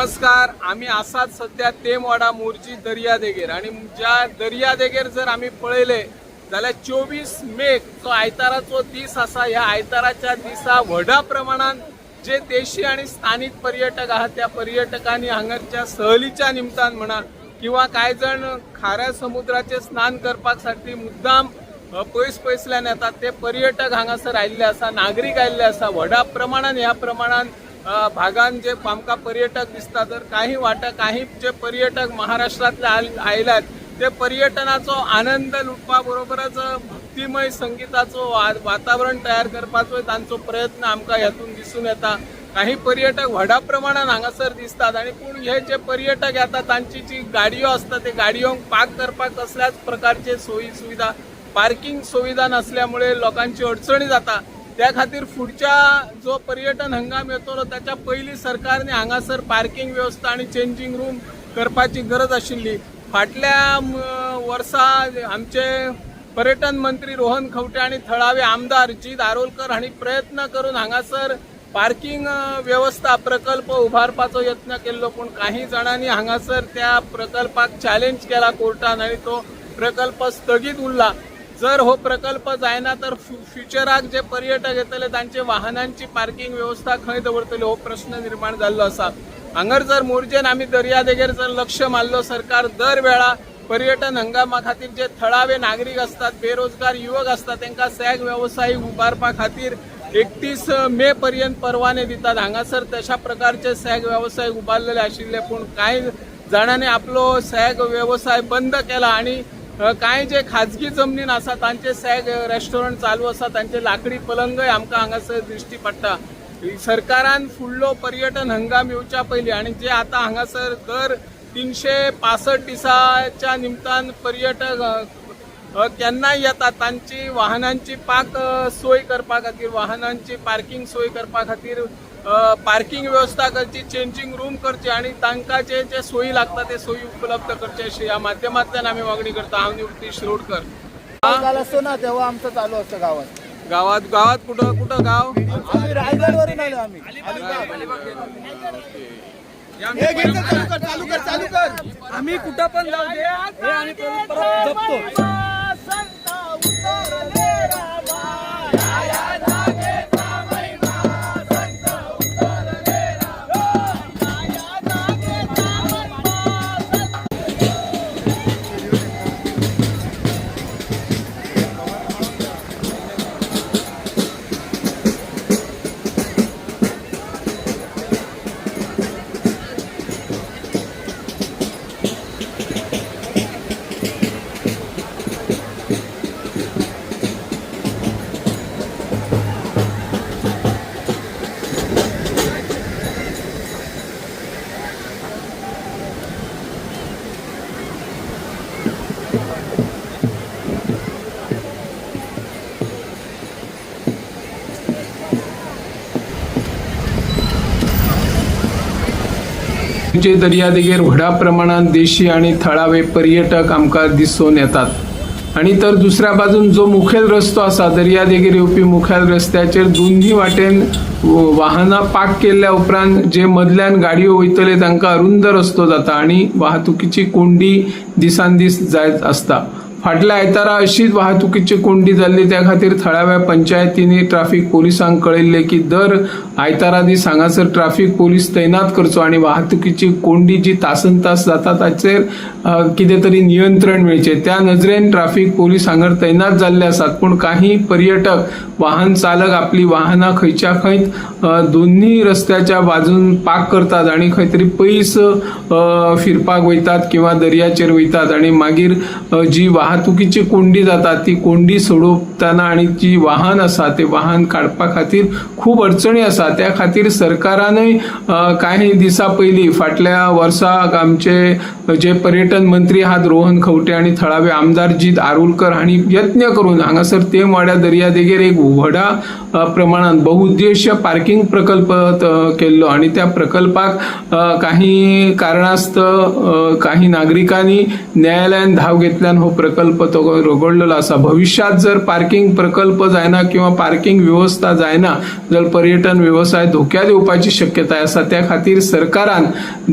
नमस्कार. आमी आसात सद्या तेमवाडा मोरजी दर्यादेगेर आणि ज्या दर्यादेगेर जर आमी पळयले जाल्यार 24 मेक जो आयताराचो दीस आसा, ह्या आयताराच्या दिसा व्हडा प्रमाणात जे देशी आणि स्थानिक पर्यटक आहात त्या पर्यटकांनी हांगाच्या सहलीच्या निमतान म्हणा किंवा कांय जण खाऱ्या समुद्राचे स्नान करपासाठी मुद्दाम पयस पयसल्यान येतात ते पर्यटक हांगासर आयिल्ले आसा, नागरीक आयिल्ले आसा. व्हडा प्रमाणान ह्या प्रमाणान भागान जे आमकां पर्यटक दिसता तर काही वाटा काही जे पर्यटक महाराष्ट्रांतले आयल्यात ते पर्यटनाचो आनंद लुटपा बरोबरच भक्तिमय संगीताचो वातावरण तयार करपाचो तांचो प्रयत्न आमकां ह्यातून दिसून येता. काही पर्यटक व्हडा प्रमाणान हांगासर दिसतात आणि पूण हे जे पर्यटक येतात तांची जी गाडयो आसता ते गाडयोंक पार्क करपाक कसल्याच प्रकारचे सोयी सुविधा, पार्किंग सुविधा नसल्यामुळे लोकांची अडचणी जाता. त्या खातीर फुडच्या जो पर्यटन हंगाम येतलो त्याच्या पयलीं सरकारने हांगासर पार्किंग व्यवस्था आणि चेंजींग रूम करपाची गरज आशिल्ली. फाटल्या वर्सा आमचे पर्यटन मंत्री रोहन खंवटे आणि थळावे आमदार जीत आरोलकर हांणी प्रयत्न करून हांगासर पार्किंग व्यवस्था प्रकल्प उभारपाचो यत्न केल्लो, पूण काही जाणांनी हांगासर त्या प्रकल्पाक चॅलेंज केला कोर्टान आणि तो प्रकल्प स्थगीत उरला. जर हो प्रकल्प जायना तर फ्युचराक जे पर्यटक येतले तांचे वाहनांची पार्किंग व्यवस्था खंय दवरतले हो प्रश्न निर्माण जाल्लो आसा. हांगर जर मोरजेन आमी दर्यादेगेर जर लक्ष मारलो, सरकार दर वेळा पर्यटन हंगामा खातीर जे थळावे नागरीक असतात, बेरोजगार युवक असतात तांकां सॅग वेवसाय उबारपा खातीर 31 मे पर्यंत परवाने दितात. हांगासर तशा प्रकारचे सॅग वेवसाय उबारलेले आशिल्ले, पूण कांय जाणांनी आपलो सॅग वेवसाय बंद केला आणि कांय जे खाजगी जमनीन आसा तांचे सॅग रेस्टॉरंट चालू आसा, तांचे लाकडी पलंगय आमकां हांगासर दिश्टी पडटा. सरकारान फुडलो पर्यटन हंगाम येवच्या पयलीं आणि जे आतां हांगासर दर 365 दिसाच्या निमतान पर्यटक केन्नाय येतात तांची वाहनांची पाक सोय करपा खातीर, वाहनांची पार्किंग सोय करपा खातीर पार्किंग व्यवस्था करची, चेंजींग रूम करची आणि तांकां जे जे सोयी लागता ते सोयी उपलब्ध करचे अशी ह्या माध्यमांतल्यान आमी मागणी करता. हांव निवृत्ती शिरोडकर. काल असतो ना तेव्हा आमचं चालू असतं गावात. गावात गावात कुठं कुठं गाव? आम्ही रायगडवरून आलो आम्ही. चालू कर, चालू कर, चालू कर. आम्ही कुठं पण जाऊ दे, हे आम्ही परंपरा जपतो. जे दर्यादेगेर व्हडा प्रमाणात देशी आणि थळावे पर्यटक आमकां दिसून येतात. आणि तर दुसऱ्या बाजून जो मुखेल रस्तो आसा, दर्यादेगेर येवपी मुखेल रस्त्याचेर दोन्ही वाटेन वाहनां पार्क केल्ल्या उपरांत जे मदल्यान गाडयो वयतले तांकां अरुंद रस्तो जाता आणि वाहतुकीची कोंडी दिसान दीस जायत आसता. फाटल्या आयतारा अशीच वाहतुकीची कोंडी जाल्ली. त्या खातीर थळाव्या पंचायतींनी ट्राफीक पोलिसांक कळयल्लें की दर आयतारा दीस हांगासर ट्राफीक पोलीस तैनात करचो आणि वाहतुकीची कोंडी जी तासन तास जाता ताचेर कितें तरी नियंत्रण मेळचें. त्या नजरेन ट्राफीक पोलीस हांगर तैनात जाल्ले आसात, पूण काही पर्यटक वाहन चालक आपली वाहनां खंयच्या खंय दोन्ही रस्त्याच्या बाजून पार्क करतात आणि खंय तरी पयस फिरपाक वयतात किंवा दर्याचेर वयतात आणि मागीर जी वाहतुकीची कोंडी जाता ती कोंडी सोडोवतना आणि जी वाहन आसा ते वाहन काडपा खातीर खूब अडचणी आसा. त्या खातीर सरकारानय कांय दिसां पयलीं फाटल्या वर्साक आमचे जे पर्यटन मंत्री आहात रोहन खंवटे आणि थळावे आमदार जीत आरोलकर हांणी यत्न करून हांगासर तेमवाड्या दर्यादेगेर एक व्हडा प्रमाणात बहुउद्देशीय पार्किंग प्रकल्प केल्लो आणि त्या प्रकल्पाक काही कारणास्तव काही नागरिकांनी न्यायालयान धाव घेतल्यान हो प्रकल्प प्रकल्प तो रगडलेलो आसा. भविश्यांत जर पार्किंग प्रकल्प जायना किंवा पार्किंग वेवस्था जायना जाल्यार पर्यटन वेवसाय धोक्यात येवपाची शक्यताय आसा. त्या खातीर सरकारान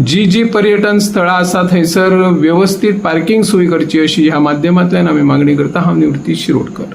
जी जी पर्यटन स्थळां आसा थंयसर वेवस्थीत पार्किंग सोय करची अशी ह्या माध्यमांतल्यान आमी मागणी करता. हांव निवृत्ती शिरोडकर.